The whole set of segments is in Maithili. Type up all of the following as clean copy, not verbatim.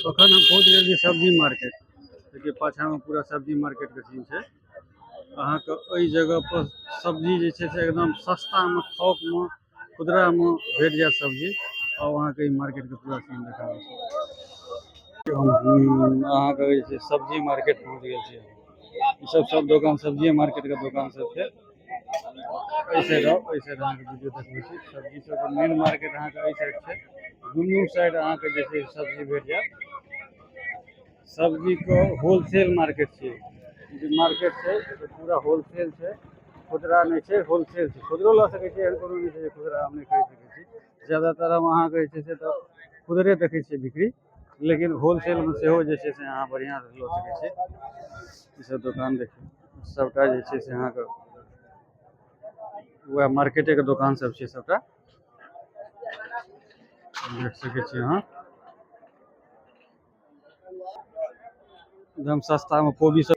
अखन हम पहुँच गेल छी सब्जी मार्केट। देखियौ, पाछाँमे पूरा सब्जी मार्केटके सीन छै। अहाँके एहि जगह पर सब्जी जे छै से एकदम सस्तामे, थोकमे, खुदरामे भेट जायत सब्जी। आउ, अहाँके ई मार्केटके पूरा सीन देखाबै छी। हम अहाँके जे छै सब्जी मार्केट पहुँच गेल छी। ई सब सब दोकान सब्जिए मार्केटके दोकान सब छै। एहि साइड आउ, एहि साइड अहाँके वीडियो देखबै छी। सब्जी सबके मेन मार्केट अहाँके एहि साइड छै। दुनू साइड अहाँके जे छै सब्जी भेट जायत। सब्जीके होलसेल मार्केट छियै। ई जे मार्केट छै से पूरा होलसेल छै, खुदरा नहि छै, होलसेल छै। खुदरो लऽ सकै छियै, एहन कोनो नहि छै जे खुदरा हम नहि खरीद सकै छी। ज्यादातर हम अहाँके जे छै से तऽ खुदरे देखै छियै बिक्री, लेकिन होलसेलमे सेहो जे छै से अहाँ बढ़िआँसँ लऽ सकै छी। ई सब दोकान देखियौ, सबटा जे छै से अहाँके वएह मार्केटेके दोकान सब छै। सबटा देख सकै छी अहाँ। एकदम सस्ता में कोबी सब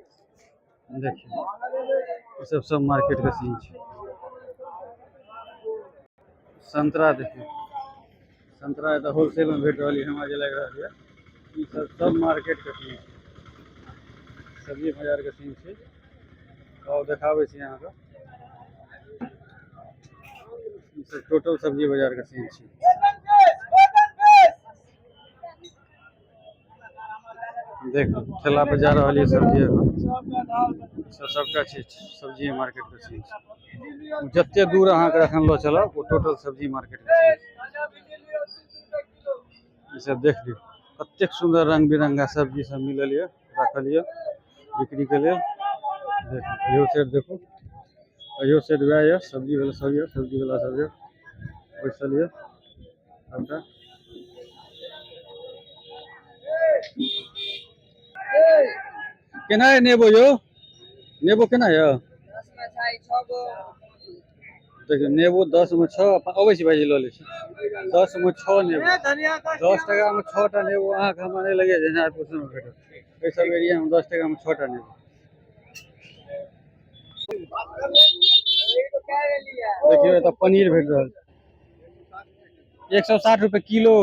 देखियौ। ई सब सब मार्केट के सीन छै। संतरा देखियौ, संतरा एतऽ होलसेल में भेट रहल यऽ, हमरा जे लागि रहल यऽ। ई सब सब मार्केट के सीन छै, सब्जी बाजार के सीन छै। आउ, देखाबै छी अहाँके। ई सब टोटल सब्जी बाजार के सीन छै। देख, ठेला पे जा रहल ये सब्जी। सब सबटा चीज सब्जी मार्केट के सीन छै। जते दूर अहाँके एखन लऽ चलब, ओ टोटल सब्जी मार्केट के सीन छै। ई सब देख लियौ, कतेक सुन्दर रंग बिरंगा सब्जी सब मिलल ये, राखल ये बिक्री के लेल। देखू, इहो साइड देखू, इहो साइड वएह ये, सब्जी वाला सब ये, सब्जी वाला सब ये बैसल ये सबटा। केना यऽ नेबो यौ? नेबो केना यऽ? देखियौ, नेबो 10 मे 6। अबै छी भाईजी, लऽ लै छी। 10 मे 6 नेबो, 10 टाका मे 6 टा नेबो। अहाँके हमरा नहि लगैए झंझारपुर सबमे भेटत। एहि सब एरियामे 10 टाका मे 6 टा नेबो। देखियौ, एतऽ पनीर भेट रहल छै 160 रुपए किलो।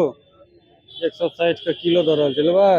160 के किलो दऽ रहल छै। लेबै?